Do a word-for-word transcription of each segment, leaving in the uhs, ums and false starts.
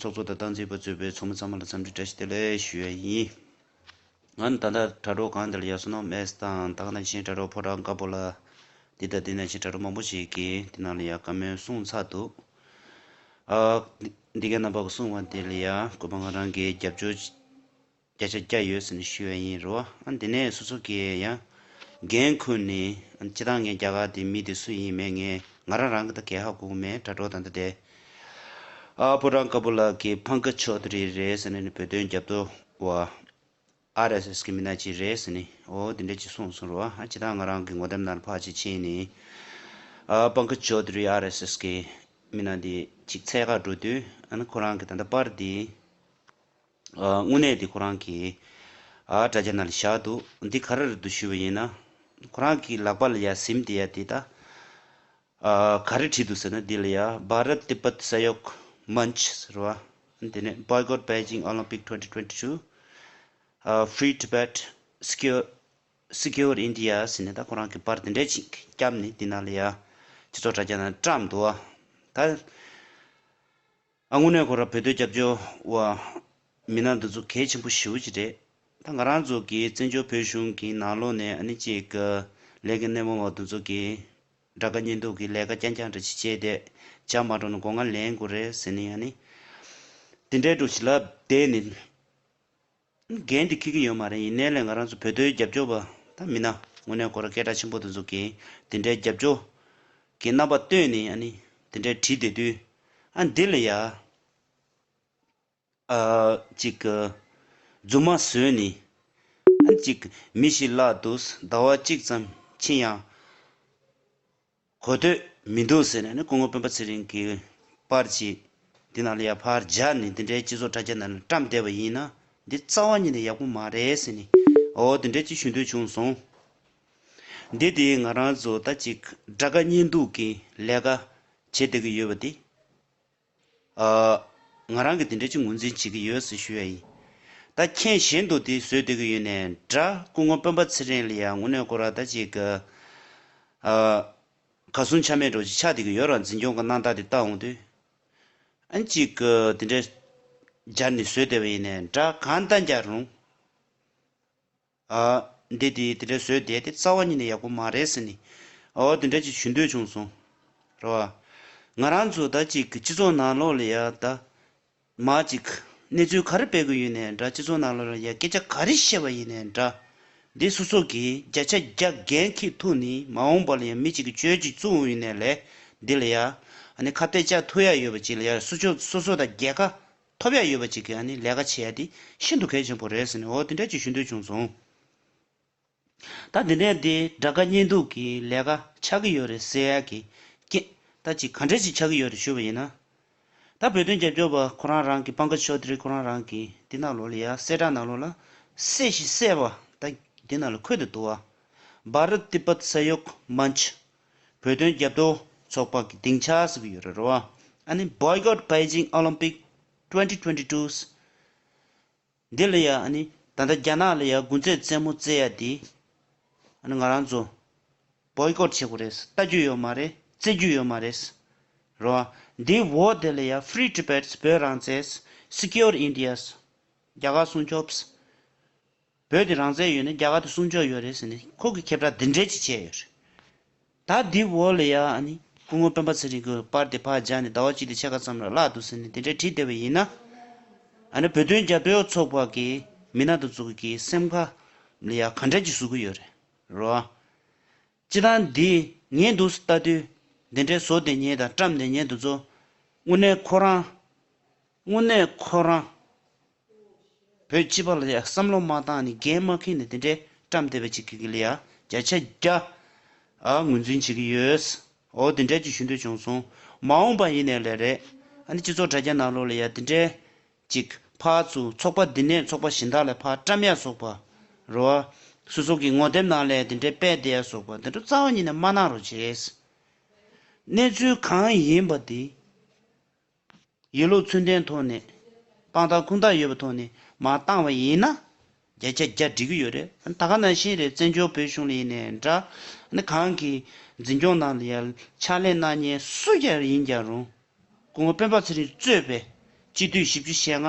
ཚོགས་གཙོ་དང་སྟངས་འཛིན་པ་གཙོས་པའི་ཚོགས་མི་ཚང་མ་ལ་འཚམས་འདྲི་བཀྲ་ཤིས་བདེ་ལེགས་ཞུ་ཡ་ཡིན། ང་ད་ལྟ་དྲ་གྲོགས་སྒང་འདི་ལ་ཡ་བསོད་ནམས་ཨེས་དང་ད་ག་ནང་བཞིན་དྲ་གྲོགས་ཕོ་བྲང་དཀར་པོ་ལ་འདི་དང་འདི་ནང་བཞིན་དྲ་གྲོགས་མང་པོ་ཞིག་གིས་འདི་ནང་ལ་ཡ་བཀའ་མོལ་གསུངས་ཚར་འདུག་ཨ། འདི་གའི་རྣམ་པ་གི་གསུང་བ་འདི་ལ་ཡ་སྐུ་པ་ང་རང་གིས་རྒྱབ་སྐྱོར་བརྒྱ་ཆ་བརྒྱ་ཡོད་ཟེར་ནས་ཞུ་བ་ཡིན་རོ། ཨ་འདི་ནས་སོ་སོ་གིས་ཡང་འགན་ཁུར་ནས་ཨ་སྤྱི་བཏང་ངས་རྒྱ་གར་དེ་མི་དེ་སུ་ཡིན་མེད་ངས་ང་རང་རང་གི་ད་གས་ཧ་གོ་གི་མེད། དྲ་གྲོགས་ད་ལྟ་དེ་ཨ་ཕོ་བྲང་དཀར་པོ་ལགས་ཀྱིས་ཕང་ཀ་ཆོ་དྷ་རི་རེད་ཟེར་ནས་ནི་བོད་དོན་རྒྱབ་སྐྱོར་བ་ཨར་ཨེས་ཨེས་གི་མི་སྣ་ཅིག་རེད་ཟེར་ནས་འོ་དེ་འདྲ་ཅིག་གསུངས་སོང་རོ། ཨ་སྤྱི་བཏང་ང་རང་གི་ངོ་དེབ་ནང་ཕར་ཅིག་ཕྱིན་ནས་ཨ་ཕང་ཀ་ཆོ་དྷ་རི་ཨར་ཨེས་ཨེས་གི་མི་སྣ་དེ་ཅིག་འཚོལ་ག་འགྲོ་དུས་ཨ་ནི་ཁོ་རང་གི་ད་ལྟ་པར་དེ། ཨ་དངོས་གནས་དེ་ཁོ་རང་གིས་ཨ་དྲ་རྒྱ་ནང་ལ་བཞག་འདུག་འདི་ག་རེ་རེད་འདུག་ཞུས་པ་ཡིན་ན། ཁོ་རང་གི་ལག་པ་ལ་ཡ་ཟིམ་དེ་ཡ་དེ་ད་ཨ་ག་རེ་བྲིས་འདུག་ཟེར་ན་འདི་ལ་ཡ་Bharat Tibet Sahayog Manch ཟེར་བ། འདི་ནས་Boycott Beijing Olympic twenty twenty-two, ཨ་Free Tibet, Secure, Secure India ཟེར་ནས་ད་ཁོ་རང་གི་པར་དེ་འདྲ་ཅིག་བརྒྱབ་ནས་འདི་ནང་ལ་ཡ་སྤྱི་ཚོགས་དྲ་རྒྱ་ནང་བཀྲམ་འདུག་ཨ། ད། ཨ་དངོས་གནས་ཁོ་རང་བོད་དོན་རྒྱབ་སྐྱོར་བ་མི་སྣ་འདི་ཚོ་གལ་ཆེན་པོ་ཞེ་པོ་ཅིག་རེད། ད་ང་རང་ཚོ་གི་བཙན་བྱོལ་བོད་གཞུང་གི་ནང་ལོགས་ནས་ཨ་ནི་གཅིག་གི་ལས་ཀའི་སྣེ་མོ་བ་འདི་ཚོ་གི་དགྲ་དགའ་གཉེན་སྡུག་གི་ལས་ཀ་རྐྱང་རྐྱང་འདྲ་ཅིག་བྱས་ཏེ་བྱ་མ་འགྲོ་ན་སྒོ་ང་ལེན་དགོས་རེད་ཟེར་ནས་ཨ་ནི་དེ་འདྲའི་འགྲོ་ཞིག་ལབ་བསྡད་ནས། འགན་དེ་འཁྱེར་གྱི་ཡོད་མ་རེད། ཡིན་ནའི་ལས་ང་རང་ཚོ་བོད་དོན་རྒྱབ་སྐྱོར་བ་ད་མི་སྣ་དངོས་གནས་ཁོ་རང་སྐད་གྲགས་ཆེན་པོ་དེ་ཚོ་གིས་དེ་འདྲའི་རྒྱབ་སྐྱོར་གྱི་རྣམ་པ་སྟོན་ནས་ཨ་ནི་དེ་འདྲའི་བྲིས་བསྡད་དུས་ཨ་འདི་ལ་ཡ་ཨ་ཅིག་གི་རྫུན་མ་བཟོས་ནས་ཨ་ཅིག་མི་ཞིག་བརླག་འདུག་ཟླ་བ་གཅིག་ཙམ་ཕྱིན་ཡང་། གོ་ཐོས་མི་འདུག་ཟེར་ནས་ནི་སྐུ་ངོ་སྤེན་པ་ཚེ་རིང་གི་པར་ཅིག་འདི་ནང་ལ་ཡ་ཕར་སྦྱར་ནས་འདི་འདྲའི་སྤྱི་ཚོགས་དྲ་རྒྱ་ནང་ལ་བཀྲམ་བསྡད་པ་ཡིན་ན་འདི་རྩ་བ་ཉིད་ནས་ཡག་པོ་མ་རེད་ཟེར་ནས་འོ་འདི་འདྲའི་ཅིག་ཞུ་འདོད་བྱུང་སོང་། འདི་དེ་ང་རང་ཚོ་ད་ཅིག་དགྲ་དགའ་གཉེན་སྡུག་གི་ལས་ཀ་བྱེད་བསྡད་ཀྱི་ཡོད་པ་དེ། ཨ། ང་རང་གིས་དེ་འདྲ་ཅིག་ངོས་འཛིན་བྱེད་ཀྱི་ཡོད་ཟེར་ཞུ་ཡ་ཡིན། ད་ཁྱེད་གཞན་དུ་དེ་བཟོས་བསྡད་ཀྱི་ཡོད་ནའི་འདྲ་སྐུ་ངོ་སྤེན་པ་ཚེ་རིང་ལ་ཡང་དངོས་གནས་ཁོ་རང་ད་ཅིག་གི་ཨ། ག་སུང་ཆ་མེད་འགྲོ་ཅིག་ཆགས་བསྡད་ཀྱི་ཡོད་ར། འཛིན་སྐྱོང་གི་གནང་སྟངས་དེ་ལྟ་འོང་དུས། ཨ་ཅིག་གི་དེ་འདྲ་སྦྱར་ནས་བཟོས་བསྡད་པ་ཡིན་ནའི་འདྲ་གང་ལྟར་ཀྱང་རུང་། ཨ། འདི་དེ་དེ་འདྲ་བཟོས་བསྡད་དེ་རྩ་བ་ཉིད་ནས་ཡག་པོ་མ་རེད་ཟེར་ནས། ཨོ་དེ་འདྲ་ཅིག་ཞུ་འདོད་བྱུང་སོང་། རེད་བ། ང་རང་ཚོ་ད་ཅིག་སྤྱི་ཚོགས་ནང་ལོགས་ལ་ཡ་ད། མ་ཅིག་གནས་ཚུལ་ག་རེ་སྤེལ་གི་ཡོད་ནའི་འདྲ། སྤྱི་ཚོགས་ནང་ལོགས་ལ་ཡ་སྐད་ཆ་ག་རེ་བཤད་པ་ཡིན་ནའི་འདྲ། འདི་སོ་སོ་གིས་བརྒྱ་ཆ་བརྒྱ་འགན་འཁྱེར་ཐུབ་ནས་མ་འོངས་པ་ལ་ཡ་མི་གཅིག་གིས་བཅོས་ཅིག་བཙུགས་ཡོད་ནའི་ལས་འདི་ལ་ཡ། ཨ་ནི་ཁ་གཏད་བཅག་ཐུབ་ཡ་ཡོད་པ་ཅིག་ལ་ཡ་སོ་སོ་སོ་སོ་དང་རྒྱལ་ཁ། ཐོབ་ཡ་ཡོད་པ་ཅིག་གིས་ཨ་ནི་ལས་ཀ་བྱེད་ཡ་དེ་ཤིན་ཏུ་གལ་ཆེན་པོ་རེད་ཟེར་ནས་འོ་དེ་འདྲ་ཅིག་ཞུ་འདོད་བྱུང་སོང་། ད་དེ་ནས་དེ་དགྲ་དགའ་གཉེན་སྡུག་གི་ལས་ཀ་ཆགས་ཀྱི་ཡོད་རེད་ཟེར་ཡ་གི་རྐྱེན་ད་ཅིག་ག་འདྲ་ཅིག་ཆགས་ཀྱི་ཡོད་རེད་ཞུས་པ་ཡིན་ན། ད་བོད་དོན་རྒྱབ་སྐྱོར་བ་ཁོ་རང་རང་གི་པང་ཀ་ཆོ་དྷ་རི་ཁོ་རང་རང་གི་དེ་ནང་ལོགས་ལ་ཡ་གསལ་བསྒྲགས་ནང་ལོགས་ལ་གསལ་ཞིང་གསལ་བ་ད་དེ་ནང་ལ་འཁོད་དེ་འདུག་བ། Bharat Tibet Sahayog Manch བོད་དོན་རྒྱབ་སྐྱོར་ཚོགས་པ་གི་སྡིངས་ཆ་ཟེར་གི་ཡོད་རེད་རོ། ཨ་ནི་Boycott Beijing Olympic twenty twenty-two འདི་ལ་ཡ་ཨ་ནི་ད་ལྟ་རྒྱ་ནག་ལ་ཡ་དགུན་ཚེས་རྩེད་མོ་རྩེ་ཡ་འདི་ཨ་ནི་ང་རང་ཚོ་Boycott བྱེད་དགོས་རེད། ལྟ་རྒྱུ་ཡོད་མ་རེད། རྩེ་རྒྱུ་ཡོད་མ་རེད་རོ། འདི་འོག་དེ་ལ་ཡ་Free Tibet བོད་རང་བཙན། Secure India རྒྱ་གར་སྲུང་སྐྱོབ། བོད་དེ་རང་བཙན་ཡོད་ན་རྒྱ་གར་དེ་སྲུང་སྐྱོབ་ཡོད་རེད་ཟེར་ནས་ཁོ་གི་ཁྱབ་བསྒྲགས་འདི་འདྲས་ཅིག་བྱས་ཡོད་རེད། ད་འདི་འོག་ལ་ཡ་ཨ་ནི་སྐུ་ངོ་སྤེན་པ་ཚེ་རིང་གི་པར་དེ་ཕར་སྦྱར་ནས་ཟླ་བ་གཅིག་དང་ཕྱེད་ཀ་ཙམ་ལ་བརླག་འདུག་ཟེར་ནས་དེ་འདྲས་བྲིས་བསྡད་པ་ཡིན་ན། ཨ་ནི་བོད་དོན་རྒྱབ་སྐྱོར་ཚོགས་པ་གི་མི་སྣ་དེ་ཚོ་གི་སེམས་ཁ་ལ་ཡ་ག་འདྲས་ཅིག་བཟོ་གི་ཡོད་རེད་རོ། སྤྱིར་བཏང་འདི་ངས་འདུག་སེ་ལྟ་དུས་འདི་འདྲའི་བཟོ་བསྡད་མཁན་དང་བཀྲམ་བསྡད་མཁན་དེ་ཚོ་དངོས་གནས་ཁོ་རང་དངོས་གནས་ཁོ་རང་བོད་སྤྱི་པ་ལ་ཡ་བསམ་བློ་མ་བཏང་ནས་འགན་མ་འཁྱེར་ནས་དེ་འདྲའི་བཀྲམ་བསྡད་པ་ཅིག་གི་ལ་ཡ་བརྒྱ་ཆ་བརྒྱ་ཨ་ངོས་འཛིན་བྱེད་ཀྱི་ཡོད། འོ་དེ་འདྲ་ཅིག་ཞུ་འདོད་བྱུང་སོང་། མ་འོངས་པ་ཡིན་ནའི་ལས་རེད། ཨ་ནི་སྤྱི་ཚོགས་དྲ་རྒྱ་ནང་ལོགས་ལ་ཡ་དེ་འདྲའི་ཅིག་ཕར་ཚུར་ཚོགས་པ་འདི་ནས་ཚོགས་པ་གཞན་དག་ལ་ཕར་བཀྲམ་ཡ་སོགས་པ་རེད་བ། སོ་སོ་གི་ངོ་དེབ་ནང་ལ་དེ་འདྲའི་སྤེལ་བསྡད་ཡ་སོགས་པ་དེ་འདྲ་རྩ་བ་ཉིད་ནས་མ་གནང་རོགས་བྱེད། གནས་ཚུལ་གང་ཡིན་པ་དེ་ཡིད་བློ་ཚུལ་ལྡན་ཐོག་ནས་དཔང་རྟགས་ཁུངས་དག་ཡོད་པའི་ཐོག་ནས་མར་བཏང་བ་ཡིན་ན་བརྒྱ་ཆ་བརྒྱ་འགྲིག་གི་ཡོད་རེད། ད་ག་ནང་བཞིན་རེད། བཙན་བྱོལ་བོད་གཞུང་ལ་ཡིན་ནའི་འདྲ། ཨ་ནི་གང་གི་འཛིན་སྐྱོང་ནང་ལ་ཡ་ཕྱག་ལས་གནང་མཁན་སུ་ཡང་ཡིན་ཀྱང་རུང་། སྐུ་ངོ་སྤེན་པ་ཚེ་རིང་གཙོས་པའི་ སྤྱི་འཐུས་བཞི་བཅུ་ཞེ་ལྔ།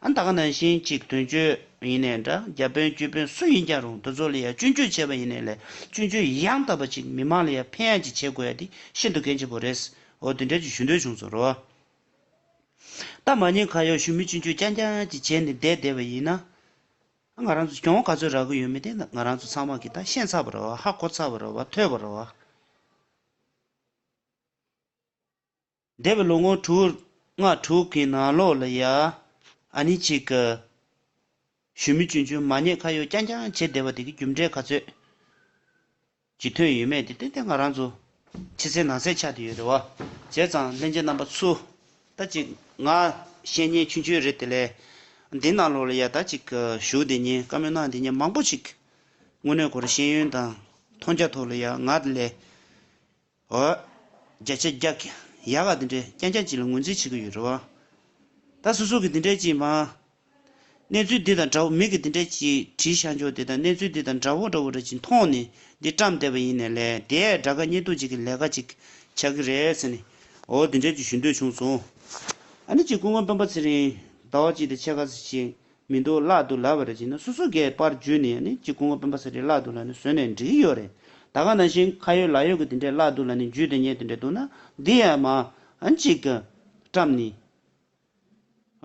ཨ་ད་ག་ནང་བཞིན་གཅིག་དོན་གཅོད་ཡིན་ནའི་འདྲ། བརྒྱ་དཔོན་བཅུ་དཔོན་སུ་ཡིན་ཀྱང་རུང་། དེ་ཚོ་ལ་ཡ་སྐྱོན་བརྗོད་བྱས་པ་ཡིན་ནའི་ལས་སྐྱོན་བརྗོད་ཡང་དག་པ་ཅིག་མི་མང་ལ་ཡ་ཕན་ཡག་ཅིག་བྱེད་དགོས་ཡ་དེ་ཤིན་ཏུ་གལ་ཆེན་པོ་རེད། འོ་དེ་འདྲ་ཅིག་ཞུ་འདོད་བྱུང་སོང་རོ། ད་མ་ཉེས་ཁ་གཡོག་ཞུ་མི་སྐྱོན་བརྗོད་རྐྱང་རྐྱང་ཅིག་བྱས་ནས་བསྡད་བསྡད་པ་ཡིན་ན། ང་རང་ཚོ་གྱོང་ག་ཚོད་རག་གི་ཡོད་མེད་དེ་ང་རང་ཚོ་ཚང་མ་གིས་ད་ཤེས་ཚར་བ་རེད་བ། ཧ་གོ་ཚར་བ་རེད་བ། ཐོས་པ་རེད་བ། འདས་པའི་ལོ་ངོ་དྲུག་ལྔ་དྲུག་གི་ནང་ལོགས་ལ་ཡ། ཨ་ནི་གཅིག་གི་ཞུ་མི་སྐྱོན་བརྗོད་མ་ཉེས་ཁ་གཡོག་རྐྱང་རྐྱང་བྱས་བསྡད་པ་དེ་གི་རྒྱུ་འབྲས་ག་ཚོད་ཅིག་ཐོན་ཡོད་མེད་དེ་ཏན་ཏན་ང་རང་ཚོ་ཕྱི་གསལ་ནང་གསལ་ཆགས་བསྡད་ཡོད་རེད་བ། བྱས་ཙང་ལྷན་རྒྱས་རྣམ་པ་ཚོ། ད་ཅིག་ང་བཤད་མཁན་ཆུང་ཆུང་རེད་དེ་ལས། འདི་ནང་ལོགས་ལ་ཡ་ད་ཅིག་ཞུ་བསྡད་མཁན་བཀའ་མོལ་གནང་བསྡད་མཁན་མང་པོ་ཅིག་དངོས་གནས་ཁོ་རང་ཤེས་ཡོན་དང་མཐོང་རྒྱ་ཐོག་ལ་ཡ་ང་དེ་ལས། འོ། བརྒྱ་ཆ་བརྒྱ་ཡག་ག་དེ་འདྲའི་རྐྱང་རྐྱང་ཅིག་ལ་ངོས་འཛིན་བྱེད་ཀྱི་ཡོད་རེད་བ། ད་སོ་སོ་གི་དེ་འདྲའི་ཅིག་མ། གནས་ཚུལ་འདི་དང་འདྲ་བོ། མི་གི་དེ་འདྲའི་ཅིག་བྲིས་བཞག་འཇོག་དེ་དང་གནས་ཚུལ་འདི་དང་འདྲ་བོ་འདྲ་བོ་འདྲ་ཅིག་མཐོང་ནས་འདི་བཀྲམ་བསྡད་པ་ཡིན་ནའི་ལས་དེ་དགྲ་དགའ་གཉེན་སྡུག་ཅིག་གི་ལས་ཀ་ཅིག་ཆགས་ཀྱི་རེད་ཟེར་ནས། འོ་དེ་འདྲའི་ཅིག་ཞུ་འདོད་བྱུང་སོང་། ཨ་ནི་ཅིག་སྐུ་ངོ་སྤེན་པ་ཚེ་རིང་ཟླ་བ་གཅིག་དང་ཕྱེད་ཀ་ཙམ་ཞིག་མི་འདུག་བརླག་འདུག་ལབ་པ་རེད་ཅེ་ན། སོ་སོ་གིས་པར་བརྒྱུད་ནས་ནི་གཅིག་སྐུ་ངོ་སྤེན་པ་ཚེ་རིང་བརླག་འདུག་ལབ་ནས་བཟོས་ནས་འགྲིག་གི་ཡོད་རེད། ད་ག་ནང་བཞིན་ཁ་ཡོད་ལག་ཡོད་ཀྱི་དེ་འདྲས་བརླག་འདུག་ལབ་ནས་བརྒྱུད་དེ་ཉན་དེ་འདྲས་འདུག་ན། འདི་ཡང་མ་ཨ་གཅིག་གི་བཀྲམ་ནས་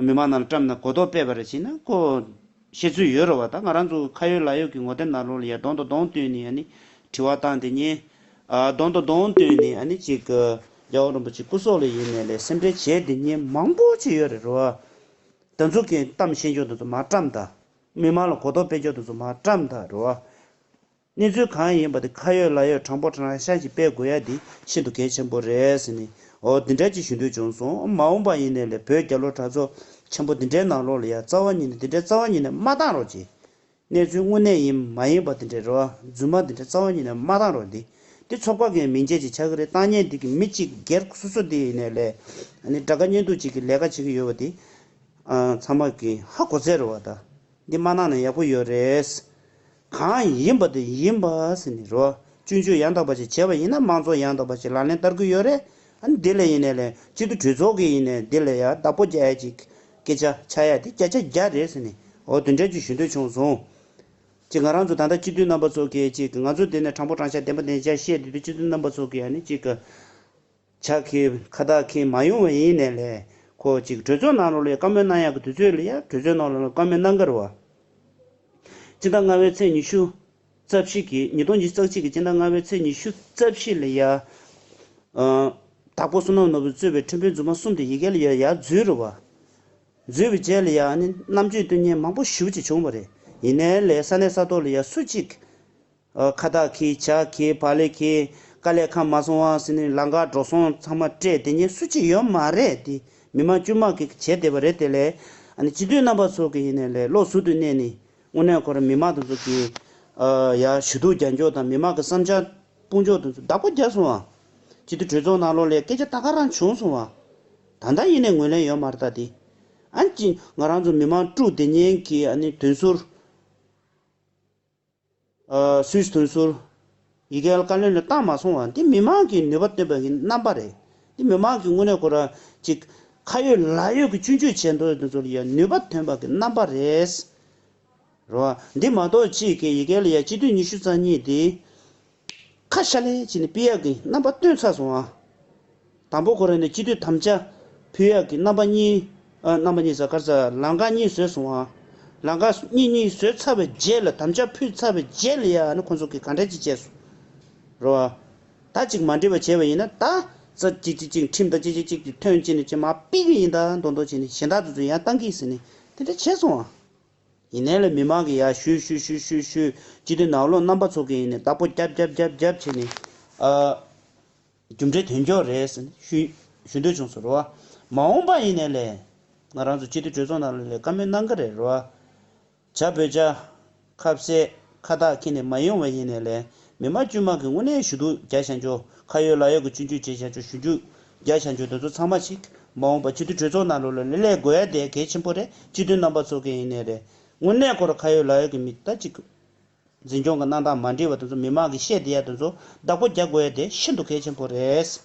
མི་མང་ནང་ལ་བཀྲམ་ནས་གོ་རྟོགས་སྤེལ་བ་རེད་ཅེ་ན་ཁོ་བཤད་ཚུལ་ཡོད་རེད་བ། ད་ང་རང་ཚོ་ཁ་ཡོད་ལག་ཡོད་ཀྱི་ངོ་དེབ་ནང་ལོགས་ལ་ཡ་གདོང་དང་གདོང་བསྟུན་ནས་ཡ་ནི་དྲི་བ་བཏང་དེ་ཉན། ཨ་གདོང་དང་གདོང་བསྟུན་ནས་ཨ་ནི་གཅིག་གི་རྒྱལ་བ་རིན་པོ་ཆེ་སྐུ་སྲོག་ལ་ཡིན་ནས་ལས་སེམས་ཁྲལ་བྱས་དེ་ཉན་མང་པོ་ཅིག་ཡོད་རེད་རེད་བ། དེ་ཚོ་གི་གཏམ་བཤད་ཕྱོགས་དེ་ཚོ་མར་བཀྲམ་དང་། མི་མང་ལ་གོ་རྟོགས་སྤེལ་ཕྱོགས་དེ་ཚོ་མར་བཀྲམ་དང་རེད་བ། གནས་ཚུལ་གང་ཡིན་པ་དེ་ཁ་ཡོད་ལག་ཡོད་དྲང་པོ་དྲང་བཞག་ཅིག་སྤེལ་དགོས་ཡ་དེ་ཤིན་ཏུ་གལ་ཆེན་པོ་རེད་ཟེར་ནས། འོ་དེ་འདྲ་ཅིག་ཞུ་འདོད་བྱུང་སོང་། མ་འོངས་པ་ཡིན་ནའི་ལས་བོད་རྒྱལ་ལོ་གྲགས་ཚོགས་ཆེན་པོ་འདི་འདྲའི་ནང་ལོགས་ལ་ཡ་རྩ་བ་ཉིད་ནས་དེ་འདྲའི་རྩ་བ་ཉིད་ནས་མ་བཏང་རོགས་གྱིས། གནས་ཚུལ་དངོས་གནས་ཡིན་མ་ཡིན་པ་དེ་འདྲའི་རེད་བ། རྫུན་མ་དེ་འདྲའི་རྩ་བ་ཉིད་ནས་མ་བཏང་རོགས། འདི་འདི་ཚོགས་པ་གི་མིང་ཆད་ཅིག་ཆགས་ཀྱི་རེད། བཏང་མཁན་འདི་གི་མི་གཅིག་སྒེར་སོ་སོ་དེ་ཡིན་ནའི་ལས་ཨ་ནི་དགྲ་དགའ་གཉེན་སྡུག་ཅིག་གི་ལས་ཀ་བྱེད་ཀྱི་ཡོད་པ་དེ་ཨ་ཚང་མ་གི་ཧ་གོ་ཚད་རེད་བ། ད་འདི་མ་གནང་ན་ཡག་པོ་ཡོད་རེད། གང་ཡིན་པ་དེ་ཡིན་པ་ཟེར་ནས་རོ། སྐྱོན་བརྗོད་ཡང་དག་པ་ཞིག་བྱས་པ་ཡིན་ན་དམངས་གཙོ་ཡང་དག་པ་ཞིག་ལག་ལེན་བསྟར་གྱི་ཡོད་རེད། ཨ་ནི་འདི་ལ་ཡིན་ནའི་ལས་སྤྱི་འཐུས་གྲོས་ཚོགས་ཀྱི་ཡིན་ནའི་འདི་ལ་ཡང་བདག་པོ་རྒྱག་ཡ་ཅིག་སྐད་ཆ་ཆགས་ཡ་དེ་བརྒྱ་ཆ་བརྒྱ་རེད་ཟེར་ནས། འོ་དེ་འདྲ་ཅིག་ཞུ་འདོད་བྱུང་སོང་། ཅིག་ང་རང་ཚོ་ད་ལྟ་སྤྱི་འཐུས་རྣམ་པ་ཚོ་གིས་ཅིག་ང་ཚོ་འདི་ནས་དྲང་པོ་དྲང་བཞག་བདེན་པ་བདེན་བཞག་བཤད་དུས་སྤྱི་འཐུས་རྣམ་པ་ཚོ་གིས་ཨ་ནི་ཅིག་གི་ཇ་ཁེ་ཁ་བཏགས་ཁེ་མ་ཡོང་བ་ཡིན་ནའི་ལས་ཁོ་ཅིག་གྲོས་ཚོགས་ནང་ལོགས་ལ་བཀའ་མོལ་གནང་ཡག་གི་དུས་ཚོད་ལ་ཡ་གྲོས་ཚོགས་ནང་ལོགས་ལ་བཀའ་མོལ་གནང་གི་རེད་བ། སྤྱི་ཟླ་ལྔ་པའི་ཚེས་ཉི་ཤུ་རྩ་བཞི་གི་ཉིས་སྟོང་ཉི་ཤུ་རྩ་གཅིག་གི་སྤྱི་ཟླ་ལྔ་པའི་ཚེས་ཉི་ཤུ་རྩ་བཞི་ལ་ཡ། ཨ་དྭགས་པོ་བསོད་ནམས་ནོར་བུས་གཙོས་པའི་ཁྲིམས་དཔོན་རྫུན་མ་གསུམ་དེ་ཡི་གེ་ལ་ཡ་ཡར་འཛུལ་རེད་བ། འཛུལ་བའི་རྗེས་ལ་ཡང་ནི་རྣམ་དཔྱོད་སྟོན་མཁན་མང་པོ་ཞེ་པོ་ཅིག་བྱུང་བ་རེད། ཡིན་ནའི་ལས་ས་གནས་ས་ཐོག་ལ་ཡང་སུ་གཅིག་ཨ་ཁ་བཏགས་ཁྱེར་ཇ་ཁྱེར་བག་ལེབ་ཁྱེར་དཀའ་ལས་ཁག་མ་སོང་བ་ཟེར་ནས་ལམ་ཁ་འགྲོ་སོང་ཚང་མ་སྤྲད་དེ་ཉན་སུ་གཅིག་ཡོད་མ་རེད་དེ། མི་མང་དཀྱུས་མ་གིས་བྱས་བསྡད་པ་རེད་དེ་ལས། ཨ་ནི་སྤྱི་འཐུས་རྣམ་པ་ཚོ་གིས་ཡིན་ནའི་ལས་བློ་གཟུ་དུ་གནས་ནས་དངོས་གནས་ཁོ་རང་མི་མང་དེ་ཚོ་གིས་ཨ་ཡ་ཞུ་གཏུག་རྒྱག་འཇོག་དང་མི་མང་གི་བསམ་འཆར་སྤུངས་འཇོག་དེ་ཚོ་བདག་པོ་རྒྱག་སོང་བ། སྤྱི་འཐུས་གྲོས་ཚོགས་ནང་ལོགས་ལ་སྐད་ཆ་ད་ག་རང་བྱུང་སོང་བ། ད་ལྟ་ཡིན་ནའི་ངོས་ལེན་ཡོད་མ་རེད་ད་དེ། ཨ་ནི་ཅི་ང་རང་ཚོ་མི་མང་དཀྲུག་དེ་ཉན་གྱི་ཨ་ནི་དོན་ཟུར། ཨ་སུད་སི་དོན་ཟུར། ཡི་གེ་ལ་བཀའ་བློན་ལ་བཏང་མ་སོང་བ་འདི་མི་མང་གིས་ནུས་པ་བཏོན་པ་གི་རྣམ་པ་རེད། འདི་མི་མང་གིས་དངོས་གནས་ཁོ་རང་ཅིག་ཁ་ཡོད་ལག་ཡོད་ཀྱི་སྐྱོན་བརྗོད་བྱས་འདུག་དེ་ཚོ་ལ་ཡང་ནུས་པ་ཐོན་པ་གི་རྣམ་པ་རེད། རེད་བ། འདི་མ་གཏོགས་གཅིག་གི་ཡི་གེ་ལ་ཡ་སྤྱི་འཐུས་ཉི་ཤུ་རྩ་གཉིས་དེ། ཁ་ཤ་ལས་བྱས་ནས་ཕུད་ཡག་གི་རྣམ་པ་སྟོན་ཚར་སོང་ཨ། དང་པོ་ཁོ་རང་ནས་སྤྱི་འཐུས་དམ་བཅའ་ཕུད་ཡག་གི་རྣམ་པ་གཉིས། ཨ་རྣམ་པ་གཉིས་ཟེར་ག་རེ་ཟེར་ལམ་ཁ་གཉིས་བཟོས་སོང་ཨ། ལམ་ཁ་གཉིས་གཉིས་བཟོས་ཚར་བའི་རྗེས་ལ་དམ་བཅའ་ཕུད་ཚར་བའི་རྗེས་ལ་ཡ་ཨ་ནི་ཁོང་ཚོ་གིས་ག་འདྲ་ཅིག་བྱས་སོང་། རེད་བ། ད་ཅིག་མ་འགྲིག་པ་བྱས་པ་ཡིན་ན་ད། རྩ་གཅིག་གཅིག་གཅིག་ཁྲིམས་དང་གཅིག་གཅིག་གཅིག་གིས་ཐོན་ཅིག་ནས་ཅིག་མ་ཕུད་གི་ཡིན་ད་མདོག་མདོག་བྱས་ནས་གཞན་དག་དེ་ཚོ་ཡང་བཏང་གི་ཟེར་ནས་དེ་འདྲ་བྱས་སོང་ཨ། ཡིན་ནའི་ལས་མི་མང་གིས་ཡར་ཞུས་ཞུས་ཞུས་ཞུས་ཞུས་སྤྱི་འཐུས་ནང་ལོགས་རྣམ་པ་ཚོ་གིས་ཡིན་ནའི་བདག་པོ་རྒྱབ་རྒྱབ་རྒྱབ་རྒྱབ་བྱས་ནས་ཨ། རྒྱུ་འབྲས་ཐོན་ཀྱོག་རེད་ཟེར་ནས་ཞུ་ཞུ་འདོད་བྱུང་སོང་རེད་བ། མ་འོངས་པ་ཡིན་ནའི་ལས་ང་རང་ཚོ་སྤྱི་འཐུས་གྲོས་ཚོགས་ནང་ལ་ལས་བཀའ་མོལ་གནང་གི་རེད་རེད་བ། བྱ་བོད་ཇ། ཁ་ཟས། ཁ་བཏགས་ཁྱེར་ནས་མ་ཡོང་བ་ཡིན་ནའི་ལས་མི་མང་དཀྱུས་མ་གིས་དངོས་གནས་ཞུ་གཏུག་རྒྱག་བཞག་འཇོག་ཁ་ཡོད་ལག་ཡོད་ཀྱི་སྐྱོན་བརྗོད་བྱས་བཞག་འཇོག་ཞུ་གཏུག་རྒྱག་བཞག་འཇོག་དེ་ཚོ་ཚང་མ་ཞིག་མ་འོངས་པ་སྤྱི་འཐུས་གྲོས་ཚོགས་ནང་ལོགས་ལ་ལས་ལས་དགོས་ཡ་དེ་གལ་ཆེན་པོ་རེད། སྤྱི་འཐུས་རྣམ་པ་ཚོ་གིས་ཡིན་ནའི་རེད། དངོས་གནས་ཁོ་རང་ཁ་ཡོད་ལག་ཡོད་ཀྱི་མི་ད་ཅིག་འཛིན་སྐྱོང་གི་གནང་སྟངས་མ་འགྲིག་པ་དེ་ཚོ་མི་མང་གིས་བཤད་བསྡད་ཡ་དེ་ཚོ་བདག་པོ་རྒྱག་དགོས་ཡ་དེ་ཤིན་ཏུ་གལ་ཆེན་པོ་རེད།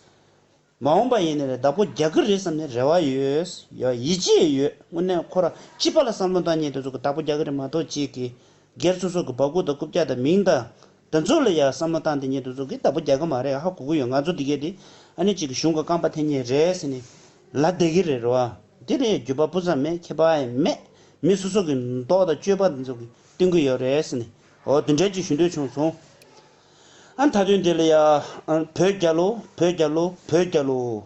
མ་འོངས་པ་ཡིན་ནའི་རེད། བདག་པོ་རྒྱག་གི་རེད་བསམ་ནས་རེ་བ་ཡོད། ཡ་ཡིད་ཆེས་ཡོད། དངོས་གནས་ཁོ་རང་སྤྱི་པ་ལ་བསམ་བློ་བཏང་མཁན་དེ་ཚོ་གི་བདག་པོ་རྒྱག་གི་རེད་མ་གཏོགས། གཅིག་གིས་སྒེར་སོ་སོ་གི་བ་སྤུ་དང་རྐུབ་བཀྱག་དང་མིང་དང་དེ་ཚོ་ལ་ཡ་བསམ་བློ་བཏང་བསྡད་མཁན་དེ་ཚོ་གིས་བདག་པོ་རྒྱག་གི་མ་རེད། ཧ་གོ་གི་ཡོད། ང་ཚོ་འདི་གས་དེ་ཨ་ནི་གཅིག་གི་གཞུང་གི་རྐང་པ་འཐེན་མཁན་རེད་ཟེར་ནས་ལབ་བསྡད་ཀྱི་རེད། རེད་བ། དེ་ལ་ཡ་འགྱོད་པ་སྤུ་ཙམ་མེད། ཁྱད་པར་ཡང་མེད། མི་སོ་སོ་གི་མདོག་དང་སྤྱོད་པ་དེ་ཚོ་གིས་སྟོན་གྱི་ཡོད་རེད་ཟེར་ནས། འོ་དེ་འདྲ་ཅིག་ཞུ་འདོད་བྱུང་སོང་། ཨ་མཐའ་དོན་དེ་ལ་ཡ། ཨ་བོད་རྒྱལ་ལོ། བོད་རྒྱལ་ལོ། བོད་རྒྱལ་ལོ།